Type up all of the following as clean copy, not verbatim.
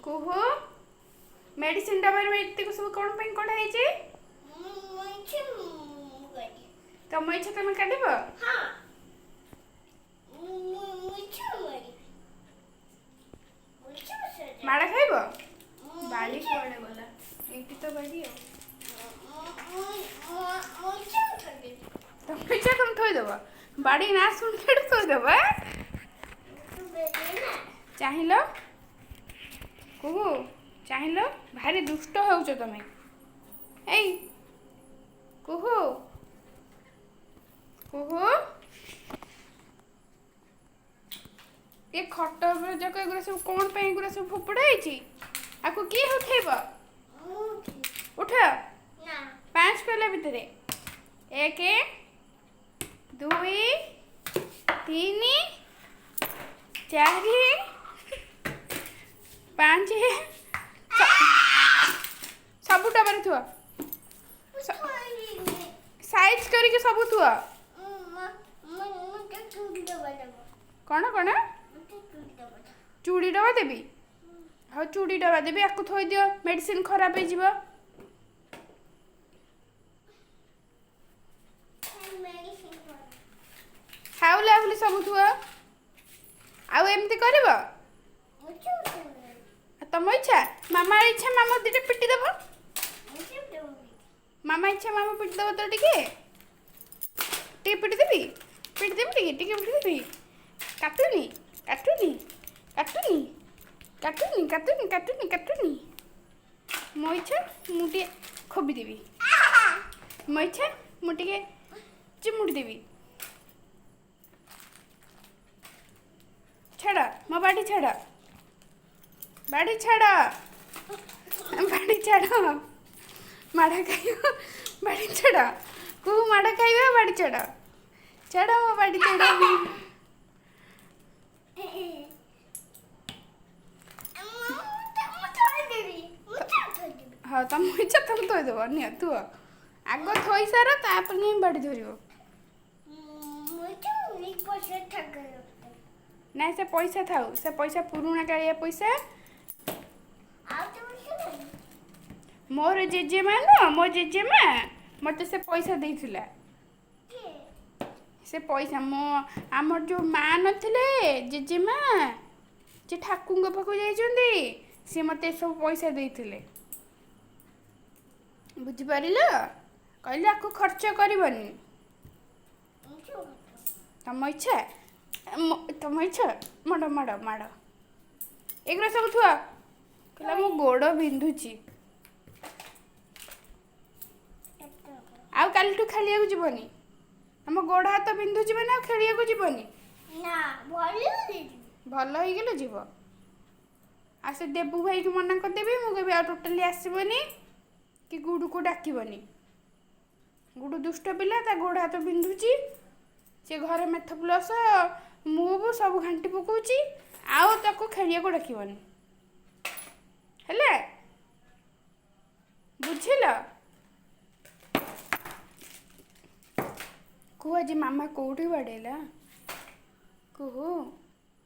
କୁହୁ, ମେଡିସିନ ଡବାରେ ଏତିକି ସବୁ କ'ଣ ପାଇଁ କଢ଼ା ହେଇଛି? ତମ ଇଚ୍ଛା ତମେ କାଢିବ? ମାଡ଼ ଖାଇବ। ବାଡ଼ି କୁଆଡ଼େ ଗଲା? ଏଇଠି ତ ବାଡ଼ି। ଆଉ ତମ ଇଚ୍ଛା ତମେ ଥୋଇଦବ। ବାଡ଼ି ନା ଶୁଣିକି ଏଠି ଥୋଇଦବ। ଚାହିଁଲ କୁହୁ, ଚାହିଁଲ, ଭାରି ଦୁଷ୍ଟ ହେଉଛ ତମେ। ଏଇ କୁହୁ, କୁହୁ, ଏ ଖଟ ଉପରେ ଯାକ ଏଗୁଡ଼ା ସବୁ କ'ଣ ପାଇଁ ଏଗୁଡ଼ା ସବୁ ଫୋପଡ଼ା ହେଇଛି? ଆକୁ କିଏ ଉଠେଇବ? ଉଠ। 5 କହିଲା ଭିତରେ, 1, 2, 3, 4, 5। ସବୁ ଡବାରେ ଥୁଅ, ସାଇଜ କରିକି ସବୁ ଥୁଅ। କ'ଣ କ'ଣ? ଚୁଡ଼ି ଡବା ଦେବି? ହଉ, ଚୁଡ଼ି ଡବା ଦେବି। ଆକୁ ଥୋଇଦିଅ, ମେଡିସିନ ଖରାପ ହେଇଯିବ। ହାଉଲା ହାଉଲି ସବୁ ଥୁଅ। ଆଉ ଏମିତି କରିବ? ତମ ଇଚ୍ଛା, ମାମା ଇଚ୍ଛା ମାମା ଦିଟା ପିଟି ଦେବ। ମାମା ଇଚ୍ଛା ମାମା ପିଟି ଦେବ ତ। ଟିକେ ଟିକେ ପିଟି ଦେବି, ପିଟି ଦେବି, ଟିକେ ଟିକେ ପିଟି ଦେବି। କାଟୁନି, କାଟୁନି, କାଟୁନି, କାଟୁନି, କାଟୁନି, କାଟୁନି, କାଟୁନି। ମୋ ଇଚ୍ଛା ମୁଁ ଟିକେ ଖୋବି ଦେବି, ମୋ ଇଚ୍ଛା ମୁଁ ଟିକେ ଚିମୁଡ଼ି ଦେବି। ଛାଡ଼ ମୋ ବାଡ଼ି, ଛାଡ଼ ବାଡ଼ି, ଛାଡ଼ ବାଡ଼ି, ଛାଡ଼। ମାଡ଼ ଖାଇବ, ବାଡ଼ି ଛାଡ଼। କୋଉ ମାଡ଼ ଖାଇବ? ବାଡ଼ି ଛାଡ଼, ଛାଡ଼ ମୋ ବାଡ଼ି, ଛାଡ଼। ହଉ, ତମ ଇଚ୍ଛା ତମେ ଥୋଇଦେବ। ନିଅ, ଥୁଅ। ଆଗ ଥୋଇ ସାର, ତାପରେ ଯାଇ ବାଡ଼ି ଧରିବ। ନାଇଁ, ସେ ପଇସା ଥାଉ। ସେ ପଇସା ପୁରୁଣା କାଳିଆ ପଇସା। ମୋର ଜେଜେମା ନୁହଁ, ମୋ ଜେଜେମା ମୋତେ ସେ ପଇସା ଦେଇଥିଲା। ସେ ପଇସା ମୋ ଆମର ଯେଉଁ ମା ନଥିଲେ, ଜେଜେମା, ଯେ ଠାକୁରଙ୍କ ପାଖକୁ ଯାଇଛନ୍ତି, ସିଏ ମୋତେ ଏସବୁ ପଇସା ଦେଇଥିଲେ। ବୁଝିପାରିଲ? କହିଲେ ଆକୁ ଖର୍ଚ୍ଚ କରିବନି। ତମ ଇଚ୍ଛା, ତମ ଇଚ୍ଛା। ମାଡ଼, ମାଡ଼, ମାଡ଼। ଏଗୁଡ଼ା ସବୁ ଥୁଆ। କହିଲା ମୋ ଗୋଡ଼ ବିନ୍ଧୁଛି। ଆଉ କାଲିଠୁ ଖେଳିବାକୁ ଯିବନି। ଆମ ଗୋଡ଼ ହାତ ବିନ୍ଧୁଛି ମାନେ ଆଉ ଖେଳିବାକୁ ଯିବନି। ଭଲ ହେଇଗଲେ ଯିବ। ଆଉ ସେ ଦେବୁ ଭାଇକି ମନା କରିଦେବି। ମୁଁ କହିବି ଆଉ ଟୋଟାଲି ଆସିବନି କି ଗୁଡ଼ୁକୁ ଡାକିବନି। ଗୁଡ଼ୁ ଦୁଷ୍ଟ ପିଲା, ତା ଗୋଡ଼ ହାତ ବିନ୍ଧୁଛି। ସେ ଘରେ ମେଥ ପ୍ଲସ୍ ମୁଭ୍ ସବୁ ଘାଣ୍ଟି ପକାଉଛି। ଆଉ ତାକୁ ଖେଳିବାକୁ ଡାକିବନି। ହେଲା, ବୁଝିଲ? କୁହ, ଆଜି ମାମା କୋଉଠି ବାଡ଼େଇଲା? କୁହୁ,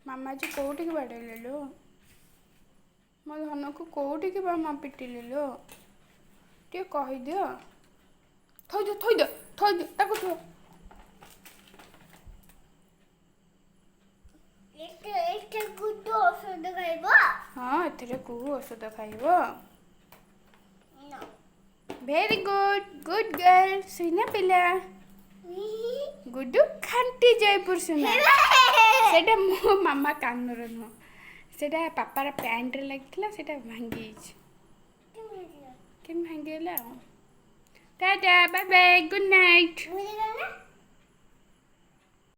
ମାମା ଆଜି କୋଉଠିକି ବାଡ଼େଇଲେ ଲୋ? ମୋ ଧନକୁ କୋଉଠିକି ମାମା ପିଟିଲେ ଲୋ? ଟିକେ କହିଦିଅ। ଥୋଇଦିଅ, ଥୋଇଦିଅ, ଥୋଇଦିଅ, ତାକୁ ଥୁଅ। ହଁ, ଏଥିରେ କୁହୁ ଔଷଧ ଖାଇବ। Very good, good girl. ସୁନା ପିଲା ଗୁଡୁ, ଖାଣ୍ଟି ଜୟପୁର ସୁନା। ସେଇଟା ମୋ ମାମା କାନର ନୁହଁ, ସେଇଟା ପାପାର ପ୍ୟାଣ୍ଟରେ ଲାଗିଥିଲା। ସେଇଟା ଭାଙ୍ଗି ଯାଇଛି। କେମିତି ଭାଙ୍ଗିଗଲା? ଆଉ tata, bye bye, good night.